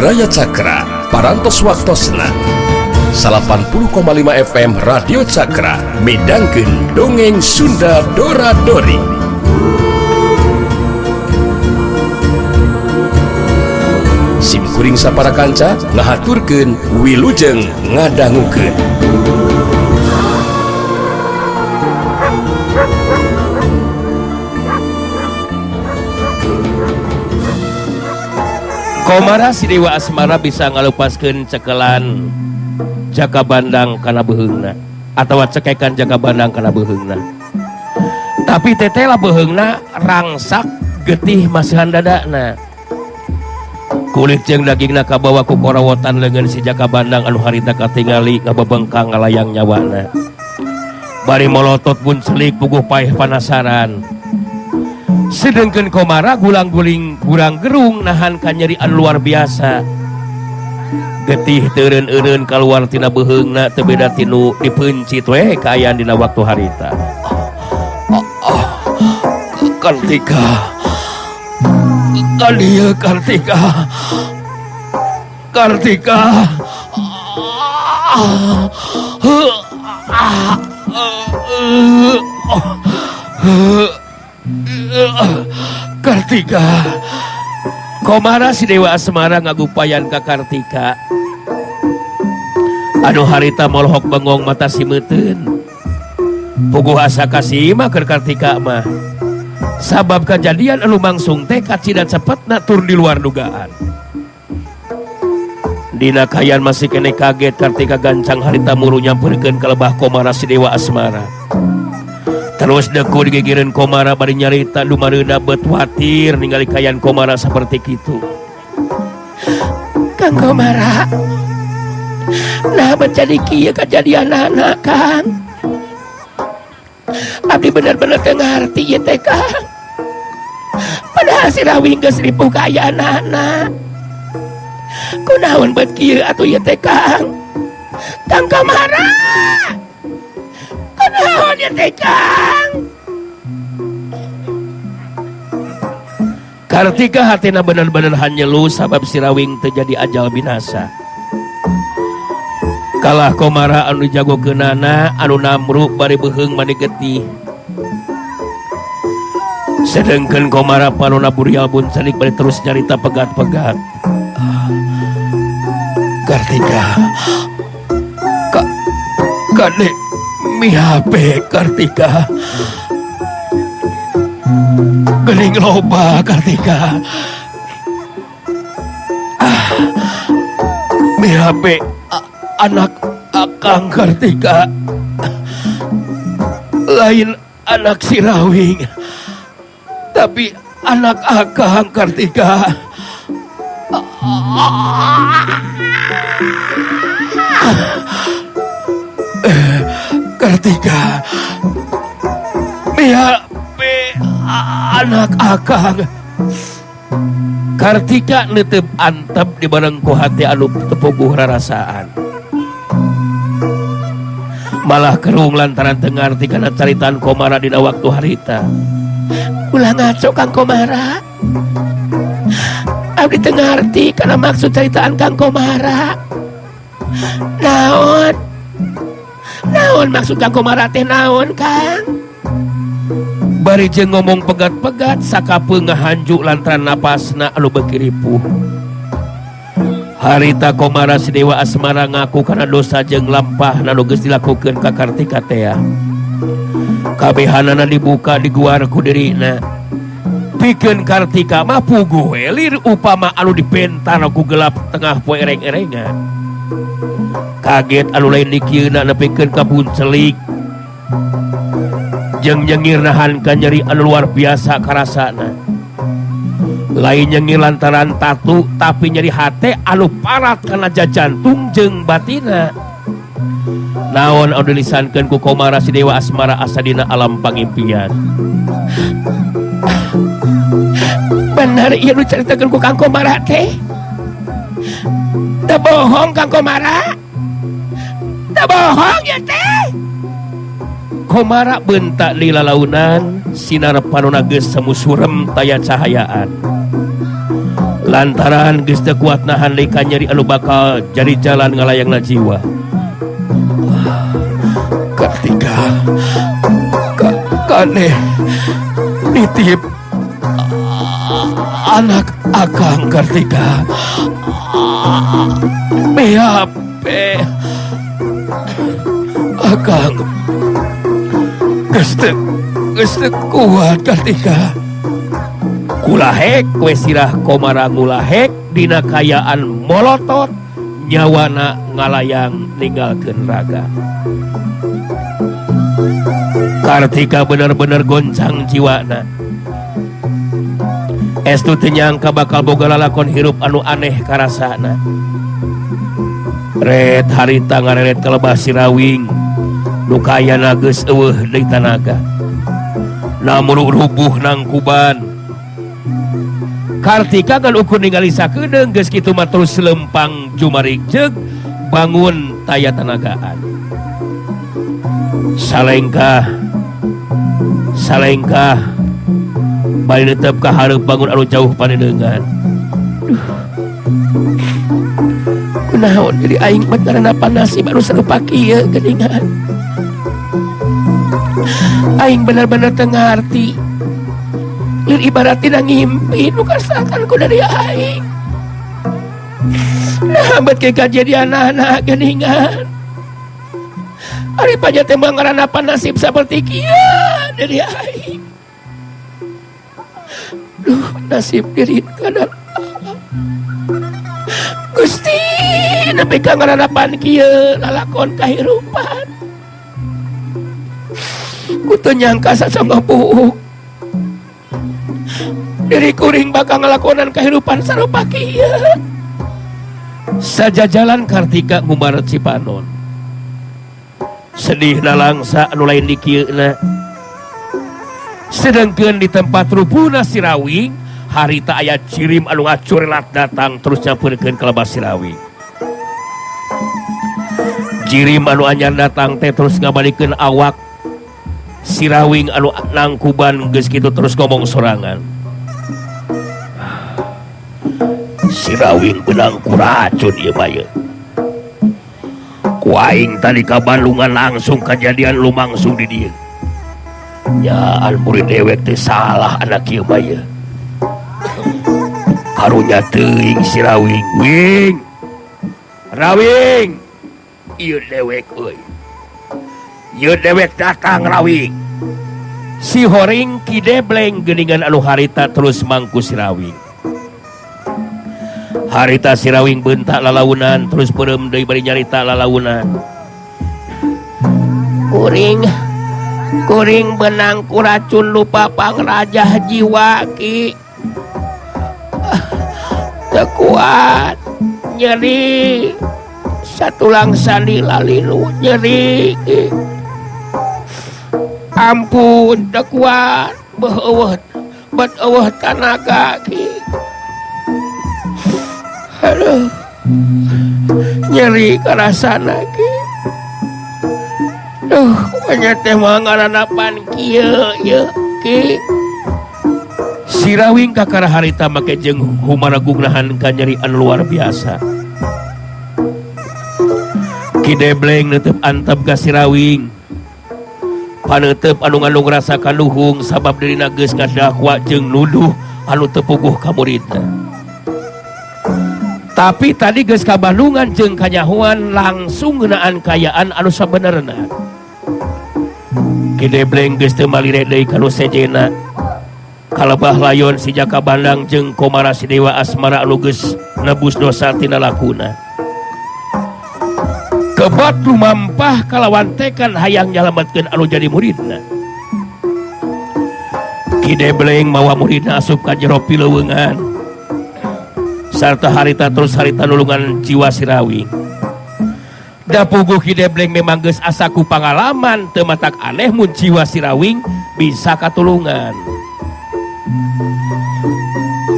Baraya Cakra, Parantos Waktosna 80,5 FM Radio Cakra midangkeun dongeng Sunda Dora Dori. Sim kuring sapara kanca ngahaturkeun wilujeng ngadangukeun. Komara si Dewa Asmara bisa ngalupaskeun cekelan Jaka Bandang kana beuheungna atawa cekekan Jaka Bandang kana beuheungna. Tapi tetela beuheungna rangsak getih masihan dadana. Kulit jeung dagingna kabawa ku korawotan leungeun si Jaka Bandang anu harita katingali ngabebengkang ngalayang nyawana. Bari molotot buncelik puguh paeh panasaran. Sedengkeun Komara gulang-guling gurang-gerung nahan kanyeri anu luar biasa. Getih teureun-eureun kaluar tina beuheungna teu beda tinu dipeuncit we kaayaan dina waktu harita. Kartika. Kadieu Kartika. Kartika. Kartika. Komara si Dewa Asmara ngagupayan ka Kartika. Anu harita molohok bengong mata simeuteun. Puguh asa kasih mah keur Kartika mah. Sabab kejadian anu mangsung teh kacida cepetna tur di luar dugaan. Dina kayan masih kene kaget Kartika gancang harita muru nyamperkeun ka lebah Komara si Dewa Asmara. Terus deku digigireun Komara bari nyarita dumareuna beut watir ningali kayan Komara saperti kitu. Kang Komara, nah menjadi kieu kajadianana Kang. Abdi bener-bener teu ngarti ieu teh Kang. Padahal si Rawing geus ripuh kaayaanana. Kunaon beut kieu atuh ieu teh Kang? Kang Komara. Kunaon ieu teh Kang? Kartika hatina bener-bener hanyelu sabab si Rawing teu jadi ajal binasa. Kalah Komara anu jagokeunana anu namruk bari beuheung mani getih. Sedengkeun Komara panona burial buncelik bari terus nyarita pegat-pegat. Kartika. Kade mihape Kartika. Geuning loba Kartika. Mihape anak akang Kartika. Lain anak si Rawing, tapi anak akang Kartika. Kartika, mihape anak akang. Kartika neuteup antep di bareng ku hati anu tepuguh rarasaan. Malah kerung lantaran teu ngarti kana caritaan Komara dina waktu harita. Ulah ngaco Kang Komara. Abdi teu ngarti kana maksud caritaan Kang Komara. Naon? Naon maksud Kang Komara teh naon Kang? Bari jeung ngomong pegat-pegat sakapeung ngahanju lantaran napasna anu beuki ripuh. Harita Komara si Dewa Asmara ngaku kana dosa jeung lampahna nu geus dilakukeun ka Kartika tea. Kabehanana dibuka diguar ku dirina. Pikeun Kartika mah puguh we lir upama anu dipentar ku gelap tengah poe ereng-erengan. Kaget anu lain dikieuna nepikeun ka buncelik. Jeung nyengir nahan ka nyeri anu luar biasa karasana. Lain nyengir lantaran tatu tapi nyeri hate anu parat kana jajantung jeung batina. Naon anu dilisankeun ku Komara si Dewa Asmara asa dina alam pangimpian. Bener ieu nu caritakeun ku Kang Komara teh? Teu bohong Kang Komara? Teu bohong ieu teh? Komara bentak di lalaunan sinar panona geus semu surem taya cahayaan. Lantaran geus teu kuat nahan deui ka nyeri anu bakal jadi jalan ngalayangna jiwa. Kartika kane nitip anak akang Kartika. BHP akang geus teu kuat Kartika. Kulahek we sirah Komara ngulahek dina kayaan molotot nyawana ngalayang ninggalkeun raga. Kartika bener-bener goncang jiwana. Estu teu nyangka bakal boga lalakon hirup anu aneh karasana. Ret harita ngareret kalebah Sirawing nu kaayana geus eueuh deui tanaga. Namun rubuh nangkuban. Kartika kan ukur ningali sakedeung geus kitu mah terus lempang jumarik jeung bangun taya tanagaan. Salengkah salengkah bari netep ka hareup bangun anu jauh pandeungan. Duh. Kunaon jadi aing mah ngaranapa nasib anu sarupa kieu geuningan. Aing bener-bener teu ngarti. Lir ibaratina ngimpi nu kasakan ku dari aing. Nah, bet ke kajadianana geuningan. Ari paja teh mah ngaranapa nasib saperti kieu dari aing. Duh, nasib diri kanan. Gusti, nepi ka ngaranapan kieu lalakon kahirupan. Ku teu nyangka sasonggoh buuk. Diri kuring bakal ngelakonan kehidupan sarupa kieu. Sajajalan Kartika ngumaret Cipanon. Sedih nalangsa anu lain di kieuna. Sedengkeun di tempat rubuhna Sirawing, harita aya cirim anu ngacurelat datang terus nyampeurkeun ka lebah Sirawing. Jirim anu anyar datang teh terus ngabalikeun awak Sirawing anu nangkuban geus kitu terus ngomong sorangan. Sirawing benang ku racun ieu mah ieu. Ku aing tadi ka Bandungan langsung kejadian lumangsung di dieu. Nyaan murid dewek teh salah anak ieu mah ieu. Karunya teuing Sirawing. Wing. Rawing. Ieu dewek euy. Ieu dewek datang Rawing. Si horing Ki Debleng geuningan anu harita terus mangku Sirawing. Harita Sirawing bentak lalaunan terus peureum deui bari nyarita lalaunan. Kuring kuring benang ku racun lupa pangrajah jiwa ki. Teu kuat nyeri satulang sandi lalilu nyeri ki. Ampun teu kuat beueuh bet eueuh tanaga ki. Aduh, nyeri karasana ki. Duh, pokoknya teh mah ngaranapan kieu ye ki. Sirawing kakara harita make jeung humaragugnahan ka nyeri anu luar biasa. Ki Debleng neuteup antep ka Sirawing. Paneuteup anu ngandung rasa kaluhung sabab dirina geus ngadakwa jeung nuduh anu teu puguh ka muridna. Tapi tadi geus ka Bandungan jeung kanyahoan langsung ngeunaan kayaan anu sabenerna. Ki Debleng geus teu malire deui ka nu sejenna. Kalebah layon si Jaka Bandang jeung Komara si Dewa Asmara anu geus nebus dosa tina lakuna. Kebat lumampah kalawan tekan hayang nyalametkeun anu jadi muridna. Ki Debleng mawa muridna asup ka jero pileuweungan. Sarta harita terus harita nulungan jiwa Sirawing. Da puguh Ki Debleng memang geus asa ku pangalaman teu matak aneh mun jiwa Sirawing bisa katulungan.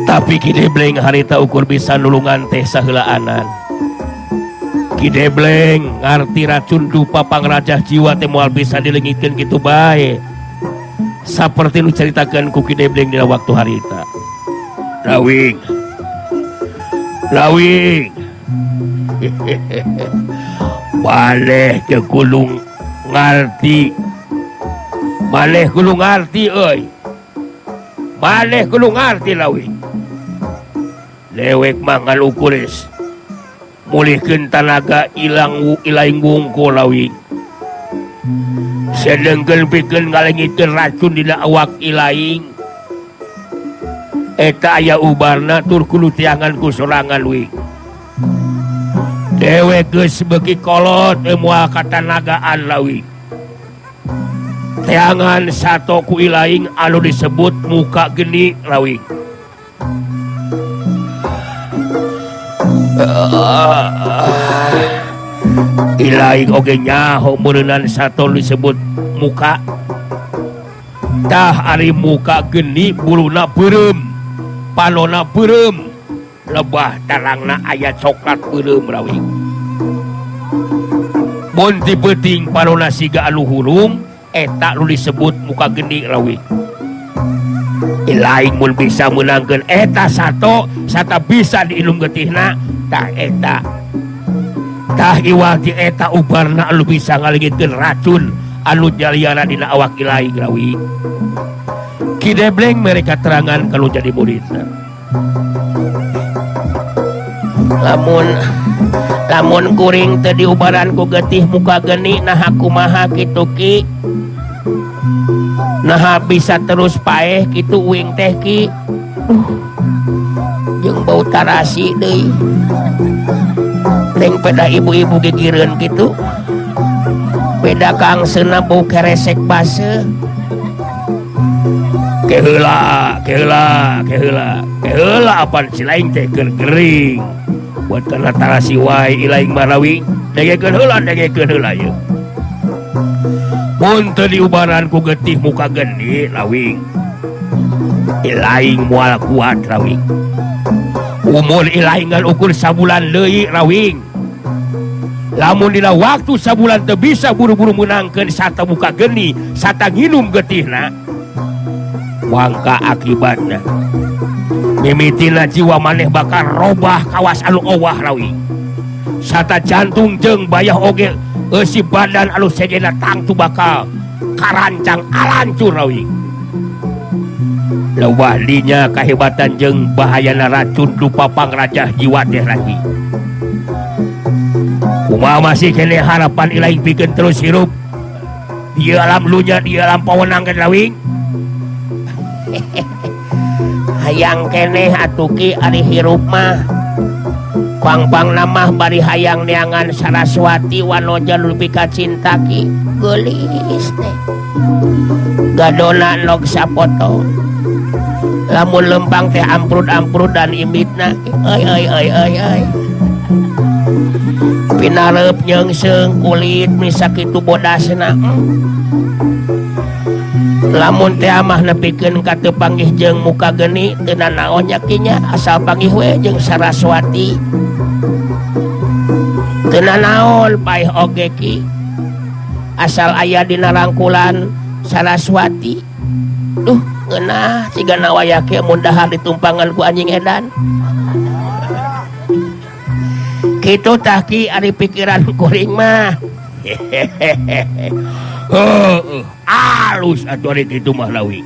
Tapi Ki Debleng harita ukur bisa nulungan teh saheulaanan. Ki Debleng ngarti racun dupa pangrajah jiwa teh moal bisa dileungitkeun kitu bae. Saperti nu caritakeun ku Ki Debleng dina waktu harita. Rawing. Lawing. Maleh ke gulung ngarti. Maleh gulung ngarti euy. Maleh gulung ngarti lawing. Lewek mah ngalukuris. Mulihkeun tanaga ilang ilaing wungkul lawing. Sedengkeun pikeun ngalengiteun racun dina awak ilaing. Eta aya ubarna tur kudu tiangan ku sorangan wing. Dewek geus beuki kolot moal katanagaan lawing. Teangan sato ku ilaing anu disebut muka geni lawing. Ilaing oge nyaho meureunan sato disebut muka. Tah ari muka geni buluna beureum, palona beureum, lebah tarangna aya coklat beureum lawing. Mun ti peuting palona siga anu hurung, eta nu disebut muka geni lawing. Ilaing mun bisa meunangkeun eta sato, sata bisa diinum getihna, tah eta. Tah iwal ti eta ubarna anu bisa ngalengitkeun racun anu jaliana dina awak ilaing lawing. Ki Debleng mere katerangan kalau jadi muridna. Lamun kuring teu diubaran ku getih muka geni naha kumaha kitu ki? Naha bisa terus paeh kitu uing teh ki? Jeung bau tarasi deui. Neng peda ibu-ibu gigireun kitu. Beda kangseuna bau keresek baseuh. Keheula, keheula, keheula. Keheula apan si laing teh keur gering. Buat kana tarasi wae ilaing marawi, dengekeun heula, dengekeun heula ieu. Mun teu diubaran ku getih muka geni lawing. Ilaing moal kuat lawing. Umur ilaing ngan ukur sabulan deui lawing. Lamun dina waktu sabulan teu bisa buru-buru meunangkeun sata muka geni, sata nginum getihna. Wangka akibatna. Mimitina jiwa maneh bakal robah kawas anu owah lawing. Sata jantung jeung bayah oge eusi badan anu sejena tangtu bakal karancang alancur lawing. Leuwah dinya kahebatan jeung bahayana racun dupa pangrajah jiwa teh lagi. Kumaha masih keneh harapan ilaing pikeun terus hirup di alam lunya di alam pawenang lawing. Hayang keneh atuh ki ari hirup mah. Pang-pang namah bari hayang neangan Saraswati wanoja nu pikacinta ki. Geulis teh. Gadona nog sapoto. Lamun lempang teh amprud-amprud dan imitna. Euy euy euy euy euy. Pinareup nyeungseung kulit misa kitu bodasna. Lamun teh amah nepikeun ka teu panggih jeung muka geni teu nanaon nya ki nya asal panggih we jeung Saraswati. Teu nanaon paeh oge ki. Asal aya dina rangkulan Saraswati. Duh, ngeunah siga nawaya ke mun dahar ditumpangan ku anjing edan. Kitu tah ki ari pikiran kuring mah. Alus atuh ari kitu mah lawi.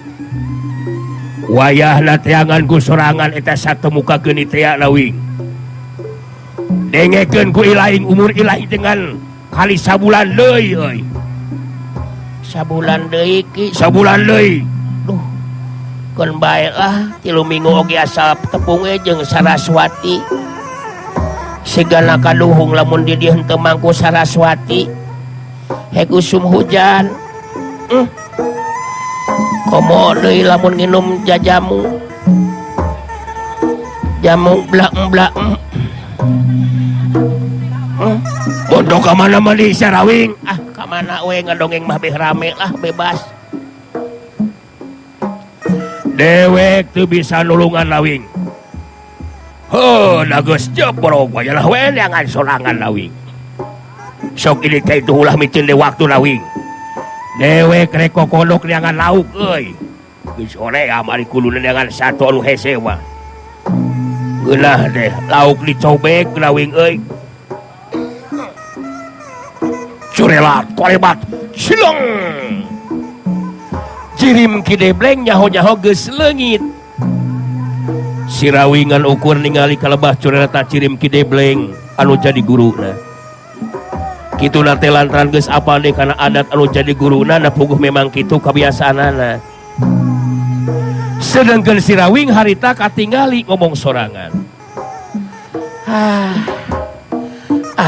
Wayahna teangan ku sorangan eta satu muka geuni teh lawi. Dengekeun ku ilaing umur ilaing dengan kali sabulan deui euy. Sabulan deui ki, sabulan deui. Duh. Keun bae lah 3 minggu oge asal tepung we jeung Saraswati. Sigana kaduhung lamun di dieu henteu mangku Saraswati. Hek usum hujan. Komo deui lamun nginum jajamu. Jamu blak-blak. Bodoh ka mana mah Sarawing? Ah, ka mana we ngadongeng mah beh rame lah bebas. Dewek teu bisa nulungan lawing. Heuh, da geus jebrog wae lah we neangan sorangan lawing. Sok ini teh itu ulah micin deui waktu lawing. Dewek rek kokodok neangan lauk euy. Geus hoream ari kuluna neangan sato anu hese mah. Geunah deh lauk dicobek Rawing euy. Curelat korebat silong. Jirim Ki Debleng nyaho-nyaho geus leungit. Si Rawingan ukur ningali kalebah curelata cirim Ki Debleng anu jadi guruna. Kitu nate lantaran geus apal deui kana adat anu jadi guruna da puguh memang kitu kabiasaanana. Sedangkan si Rawing harita katingali ngomong sorangan. Ah,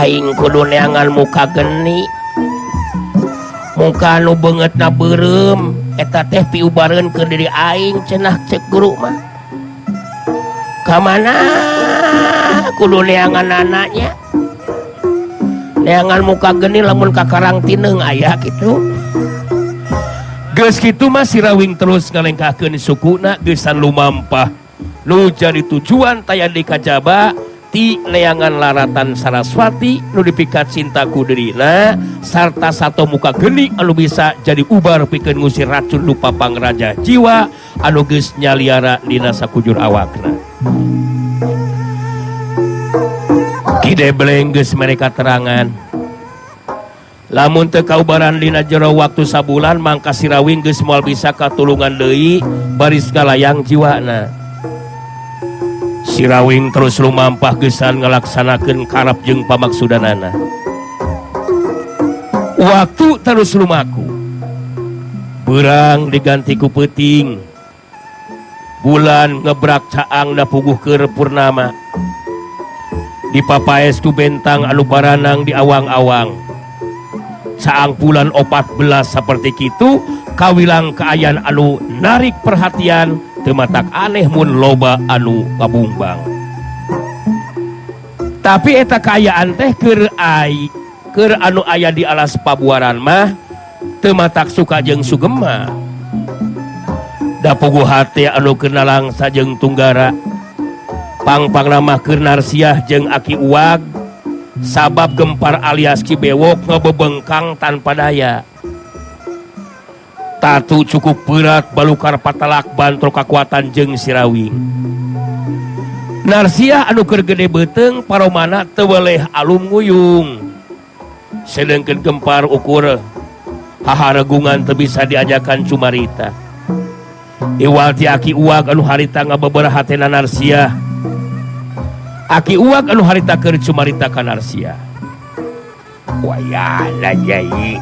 aing kudu neangan muka geni. Muka nu beungeutna beureum eta teh piubareun keur diri aing cenah cek guru mah. Ka mana kudu neangan anaknya? Neangan muka geni lamun ka Karangtineung aya kitu. Geus kitu mah si Rawing terus ngalengkahkeun sukuna geusan lumampah. Nu jadi tujuan taya di kajaba ti neangan laratan Saraswati nu dipikat cinta ku dirina sarta sato muka geni anu bisa jadi ubar pikeun ngusir racun nu papangraja jiwa anu geus nyaliara dina sakujur awakna. Ki Debleng geus mere katerangan. Lamun teu kaubaran dina jero waktu sabulan mangka si Rawing geus moal bisa katulungan deui baris ngalayang jiwana. Si Rawing terus lumampah geusan ngalaksanakeun karep jeung pamaksudanana. Waktu terus lumaku. Beurang diganti ku peuting. Bulan ngebrak caang da puguh keur purnama. Dipapaes ku bentang anu baranang di awang-awang. Caang bulan 14 saperti kitu kawilang kaayaan anu narik perhatian teu matak aneh mun loba anu ngabungbang. Tapi eta kaayaan teh keur ai keur anu aya di alas pabuaran mah teu matak suka jeung sugema. Da puguh hate anu keur nalangsa jeung tunggara. Pangpangna mah keur Narsiah jeung Aki Uwag sabab Gempar alias Ki Bewok ngebebengkang tanpa daya. Tatu cukup berat balukar patalak bantro kakuatan jeung si Rawing. Narsiah anu keur gede beuteung paromana teu weleh alum nguyung. Sedengkeun Gempar ukur haharegungan teu bisa diajakan cumarita. Iwal ti Aki Uwag anu harita ngabeberah hatena Narsiah. Aki Uwag anu harita keur cumarita ka Narsiah. Wayahna nyai.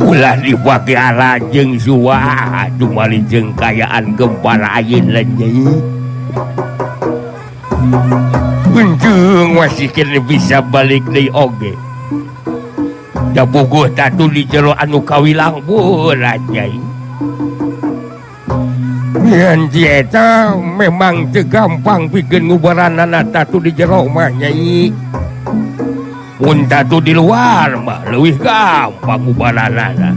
Ulah dibagiara jeung suwa dumali jeung kayaan Gempar ayeuna nyai. Untung masih kena bisa balik deui oge. Da bogoh tatu di jero anu kawilang berat nyai. Ngan eta memang teu gampang pikeun ngubaranana tatu di jero mah nyai. Mun tatu di luar mah leuwih gampang ngubaranana.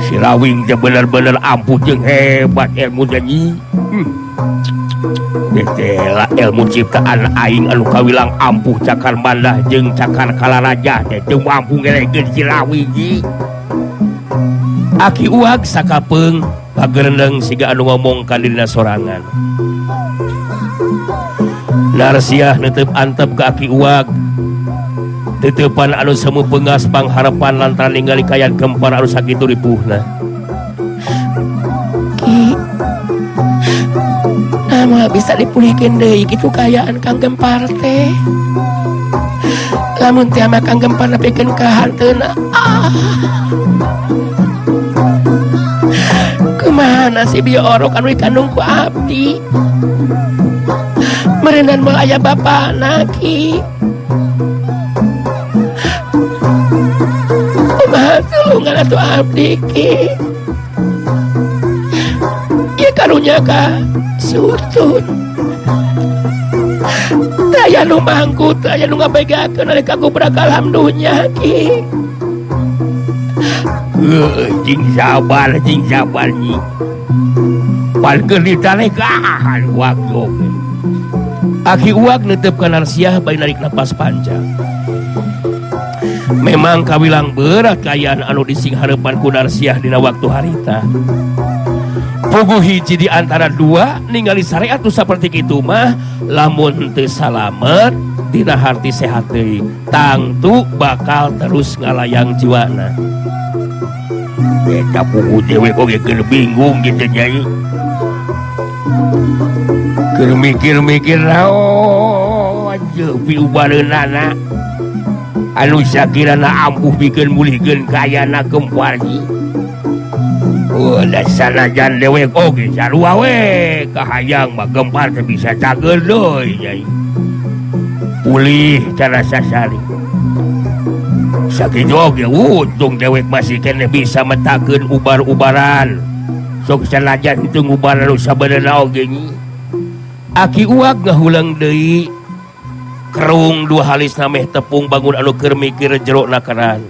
Si Rawing teh bener-bener ampuh jeung hebat ilmu nyanyi. Detela ilmu ciptaan aing anu kawilang ampuh cakar mandah jeung cakar kalaraja teh teu mampu ngelekeun si Rawing ji. Aki Uwag sakapeung pagerendeng siga anu ngomong ka dirina sorangan. Narsiah netep antep ka Aki Uwag. Tetepan anu semu pengas pangharepan lantaran ningali kayan Gempar anu sakitu ripuhna. Ki, nah bisa dipulihkeun deui kitu kaayaan Kang Gempar teh. Lamun teh mah Kang Gempar nepikeun ka hanteuna. Ah. Kumaha si bieu orok anu dikandung ku abdi? Meureunan moal aya bapana Ki. Kumaha tulungan atuh abdi Ki? Ieu karunya ka sutun. Taya nu mangku, taya nu ngabegakeun ari ka gubrak alam dunya Ki. Jing sabar nyi. Pan keur ditalekahan waktu. Aki Uwag netep ka Narsiah bari narik napas panjang. Memang kawilang berat kaayaan anu dising hareupan ku Narsiah dina waktu harita. Puguh hiji di antara dua ningali syariat nu saperti kitu mah lamun teu salamet dina harti sehat deui tangtu bakal terus ngalayang jiwana. Eta puguh dewek oge keur bingung gitu Nyai. Keur mikir-mikir naon anjeun piubareunana anu sakirana ampuh pikeun mulihkeun kaayana gempar nyi. Oh, sanajan dewek oge sarua we kahayang mah gempar teh bisa cager deui Nyai. Pulih cara sasari. Sakitu oge untung dewek masih keneh bisa metakeun ubar-ubaran. Sok sanajan teu ngubar anu sabenerna oge nyi. Aki uak ngahulang deui kerung dua halis nameh tepung bangun anu keur mikir jero nakaran.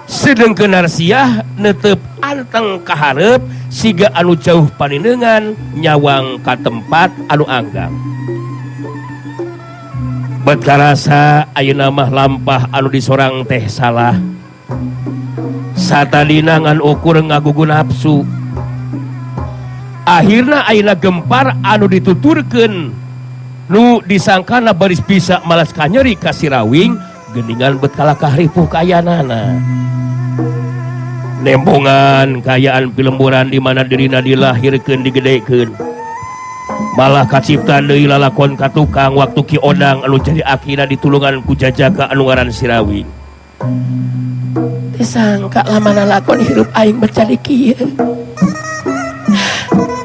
Sedengkeun Narsiah netep anteng kaharep siga anu jauh paninengan nyawang ka tempat anu anggang. Bet karasa ayeuna mah lampah anu disorang teh salah. Satadina ngan ukur ngagugu nafsu. Akhirna ayeuna gempar anu dituturkeun nu disangkana baris bisa malas kanyeri ka Sirawing geuningan bet kalakah ripuh kaayanana. Nembongan kaayaan pilemburan di mana dirina dilahirkeun digedekeun. Malah kacipta deui lalakon ka tukang waktu Ki Odang anu jadi akina ditulungan ku jajaka anu ngaran Sirawing. Teu sangka lamana lakon hirup aing bet jadi kieu.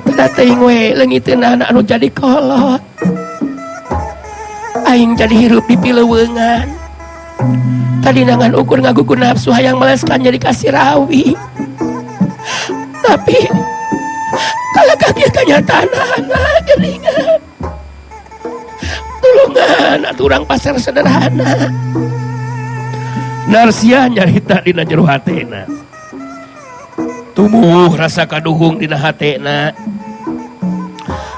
Teu teuing we leungiteunana anu jadi kolot. Aing jadi hirup di pileuweungan. Tadi nangan ukur ngagugu nafsu hayang meleskan jadi ka Sirawing. Tapi kalau kaki kenyataan geuningan. Tulungan atuh urang pasar sederhana. Narsiah nyarita dina jero hatena. Tumuwuh rasa kaduhung dina hatena.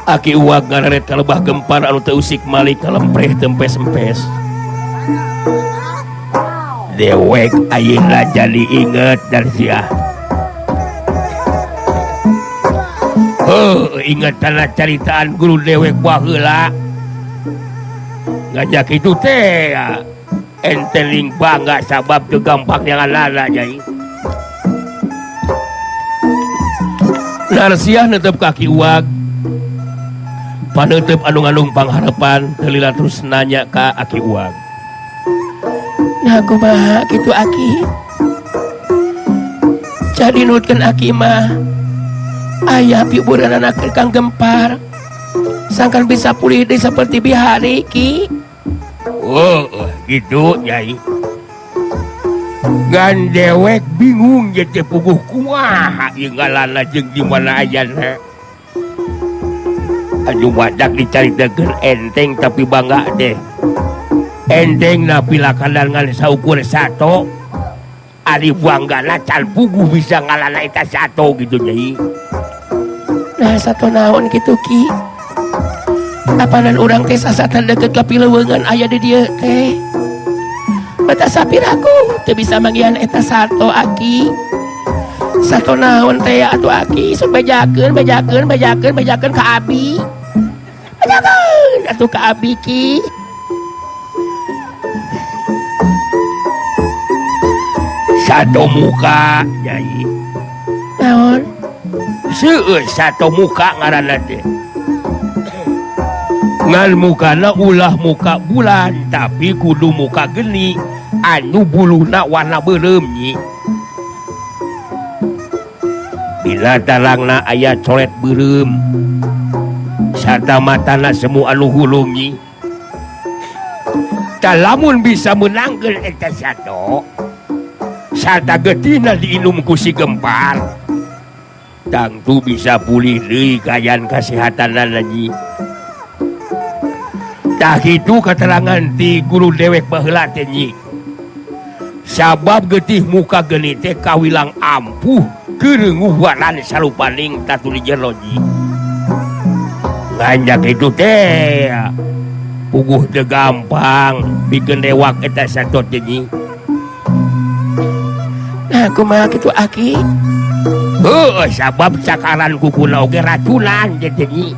Aki uwag ngareret ka lebah gempar anu teu usik malik kalempreh tempes-empes. Dewek ayeuna jadi inget Narsiah. Heuh, inget kana caritaan guru dewek baheula. Ngajak itu teh enteling bangga sabab teu gampang nyangalana Nyai. Narsiah netep kaki uwag. Panetep anu ngalung pangharepan teu lila terus nanya ka aki uwag. Nah kumaha kitu aki? Jadi nutkeun aki mah aya piburanana keur Kang Gempar. Sangkan bisa pulih deui saperti bihari ki. Oh, gitu Nyai. Ngan dewek bingung ye teh puguh kumaha ieu ngalana jeung di mana ayana. Anu badak dicaritakeun enteng tapi bangga deh. Enteng na pilakanan ngan saukur sato. Ari banggana can puguh bisa ngalana eta sato gitu Nyai. Nah sato naon kitu ki? Apanan urang teh sasatan deket ka pileuweungan aya di dieu teh. Bata sapiraku teu bisa manggihan eta sato aki. Sato naon teh atuh aki sok bejakeun bejakeun bejakeun bejakeun ka abi. Bejakeun atuh ka abi ki. Sato muka Nyai. Naon? Seueur sato muka ngaranna teh. Ngan mukana ulah muka bulan tapi kudu muka geni anu buluna warna beureum nyi. Bila tarangna aya coret beureum sarta matana semu anu hulung nyi. Tah lamun bisa meunangkeun eta sato sarta getihna diinum ku si Gempar tangtu bisa pulih deui kaayaan kasehatanana nyi. Tah kitu katerangan ti guru dewek baheula teh nyi. Sabab getih muka geni teh kawilang ampuh keur ngubaran sarupaning tatu di jero nyi. Nganjak itu teh puguh teu gampang bikin dewak eta sato teh nyi. Nah kumaha kitu aki? Heuh sabab cakaran kukuna oge racunan jadi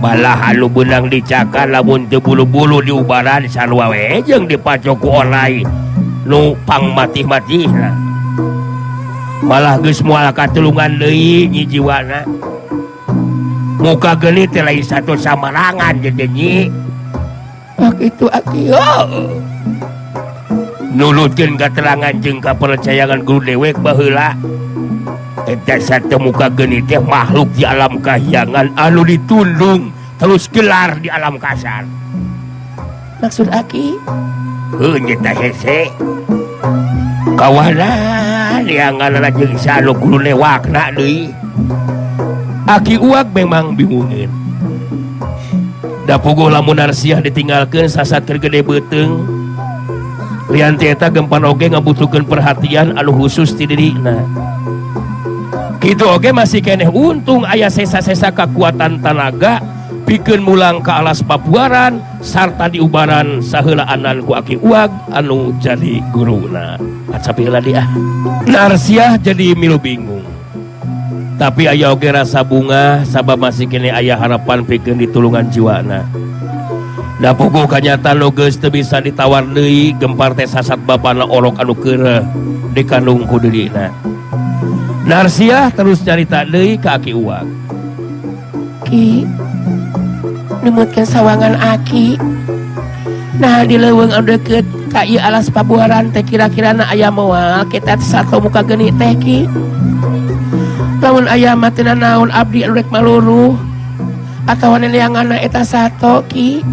malah anu beunang dicakar lamun teu bulu-bulu diubaran sarua we jeung dipacok ku orai nu pangmatih-matihna malah geus moal katulungan deui nyi jiwana muka geni teh lain satu samarangan jadi nyi itu aki oh. Nulutkeun katerangan jeung kapercayaan guru dewek baheula eta satu muka geni teh makhluk di alam kahyangan anu ditundung terus gelar di alam kasar. Maksud aki? Heuh nyeta hese. Kawanan liangan jeung sanu guru lewakna deui. Aki Uwak memang bingungeun. Da puguh lamun Narsiah ditinggalkeun sasat keur gede beuteung. Lian ti eta Gempar oge ngabutuhkeun perhatian anu khusus ti dirina. Kitu oge masih keneh untung aya sesa-sesa kakuatan tanaga pikeun mulang ka alas papuaran sarta diubaran saheulaanan ku Aki Uwag anu jadi guruna. Acapi heula di ah. Narsiah jadi milu bingung. Tapi aya oge rasa bunga sabab masih keneh aya harapan pikeun ditulungan jiwana. Da puguh kanyata nu geus teu bisa ditawar deui Gempar teh sasat bapana orok anu keureuh dikandung ku dirina. Narsiah terus carita deui ka Aki Uwag. Ki numutkeun sawangan Aki. Nah di leuweung anu deukeut ka ieu alas pabuaran teh kira-kirana aya moal kita sato muka geni teh Ki. Lamun aya mah teu naon abdi anu rek maluruh atawa neneanganna eta sato Ki.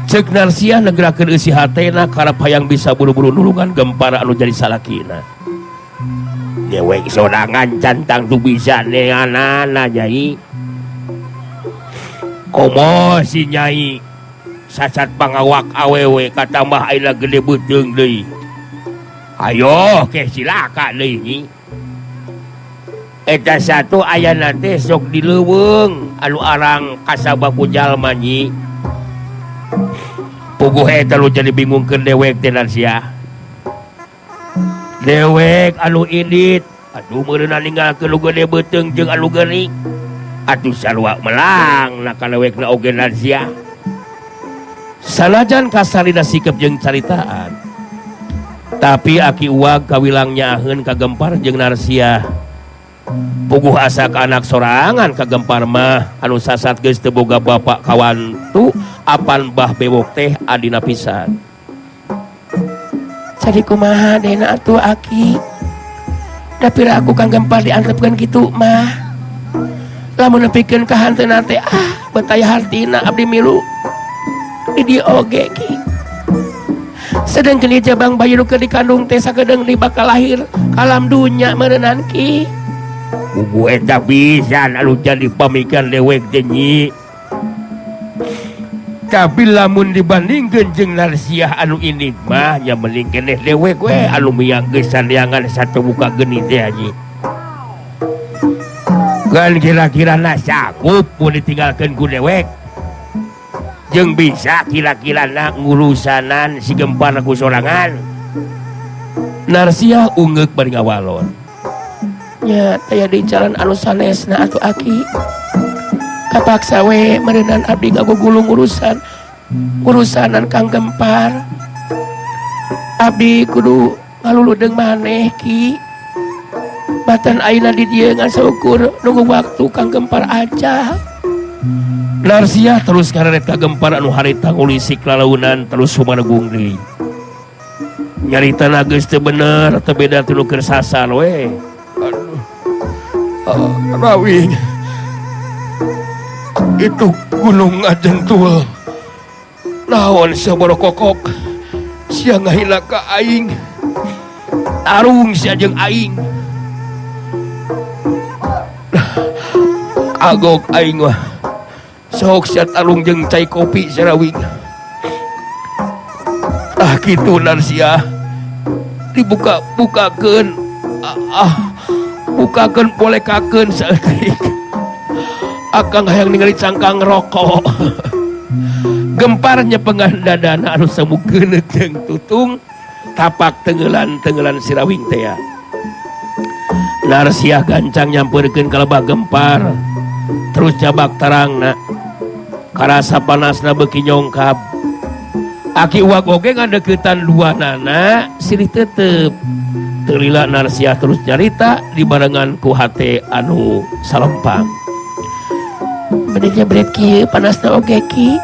Ceuk Narsiah negerakeun eusi hatena karep hayang bisa buru-buru nulungan Gempar anu jadi salakina. Dewek sorangan cantang tu bisa neanana nyai. Komo si nyai sasat pangawak awewe katambah ayeuna gede beuteung deui. Ayo ke silaka deui nyi. Eta satu ayana teh sok di leuweung anu arang kasabab ku jalma nyi. Puguh eta lu jadi bingungkeun dewek teh Narsiah. Dewek anu indit atuh meureunna ninggalkeun nu gede beuteung jeung anu geuning. Atuh sarua melang na kalewekna oge Narsiah. Sanajan kasarina sikep jeung caritaan. Tapi Aki Uwag kawilang nyaaheun ka Gempar jeung Narsiah. Puguh asa ka anak sorangan ka Gempar mah anu sasat geus teu boga bapak kawantu apan bah bewok teh adina pisan. Jadi kumaha dena atuh Aki? Da pira aku Kang Gempar diantepkeun kitu mah. Lamun nepikeun ka hanteuna teh ah betaya hartina abdi milu. Di dieu oge Ki. Sedengkeun ieu jabang bayi nu keur dikandung teh sakedeung di bakal lahir kalam dunya meureunan Ki. Bubu eta pisan anu jadi pamikiran dewek teh nyi. Tapi lamun dibandingkeun jeung Narsiah anu ini mah nya mending keneh dewek we anu miang geus saneangan satu muka geni teh nyi. Kan kira-kira na sanggup mun ditinggalkeun ku dewek. Jeung bisa kira-kira na ngurusanan si Gempar ku sorangan. Narsiah ungeuk bari ngawalon. Nya taya di jalan anu sanesna atuh Aki. Kapaksa we meureunan abdi ngagugulung urusan urusanan Kang Gempar. Abdi kudu ngaluludeung maneh Ki. Batan ayeuna di dieu ngan saukur nunggu waktu Kang Gempar aja. Narsiah terus kareret ka Gempar anu harita ngulisik lalaunan terus sumaregung deui. Nyaritana geus teu bener teu beda ti nu keur sasar we. Rawing itu gunung ngajentul naon sia borokokok sia ngahina ka aing tarung sia jeung aing kagok aing mah sok sia tarung jeung cai kopi sia Rawing. Ah kitu Narsiah dibuka-bukakeun ah bukakeun polekakeun saeutik. Akang hayang ningali cangkang rokok. Gempar nyepengan dadana anu semu geuneut jeung tutung tapak tenggelan-tenggelan si Rawing teh. Narsiah gancang nyamperkeun ka lebah gempar terus jabak tarangna karasa panasna beuki nyongkab aki uwak oge ngadeukeutan duanana silih tetep teu lila Narsiah terus nyarita dibarengan ku hate anu salempang. Bade jebret kieu panasna oge ki.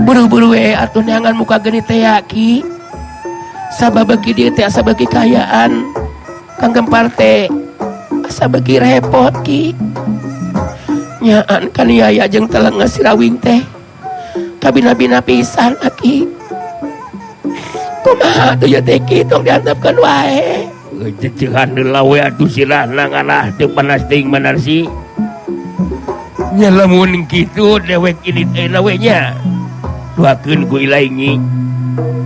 Buru-buru we atuh neangan muka geni teh ki. Sabab beuki dieu teh asa beuki kaayaan Kang Gempar teh asa beuki repot ki. Nyaan kaniaya jeung teleng sirawing teh kabina-bina pisan aki. Kumaha atuh ieu teh ki tong diantepkeun wae. Cecehan heula we atuh sirahna ngarah teu panas teuing Manarsi. Nya lamun kitu dewek ini teh we nya. Duakeun ku ilaingi.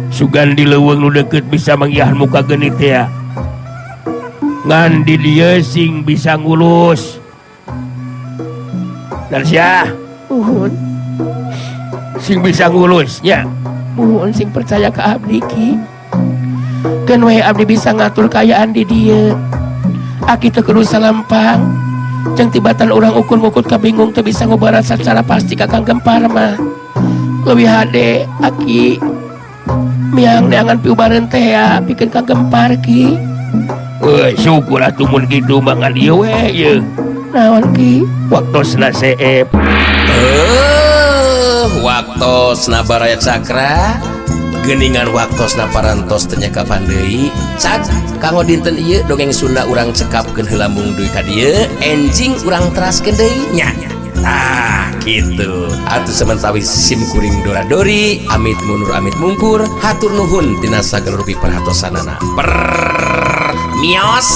Sugan di leuweung nu deukeut bisa manggihan muka geni teh. Ngan di dieu sing bisa ngurus. Narsiah, Muhun. Sing bisa ngurus nya. Muhun sing percaya ka abdi ki. Keun we abdi bisa ngatur kaayaan di dieu. Aki teu kudu salampang. Jeung tibatan urang ukur ngukut kabingung teu bisa ngobaran sacara pasti ka Kang Gempar mah. Leuwih hade aki miang neangan piubareun teh ya pikeun Kang Gempar ki. Euy, syukur atuh mun kitu mah ngan ieu we ieu. Naon ki? Waktosna seep. Waktosna Baraya Cakra. Geningan waktosna parantos teu nyekapan deui. Cak, kanggo dinten ieu dongeng Sunda urang cekapkeun heula mung dugi ka dieu, enjing urang teraskeun deui nya. Tah, kitu. Atuh samentawis sim kuring dora dori, amit mundur amit mungkur, hatur nuhun tina sagala rupi perhatosanana. Per mios.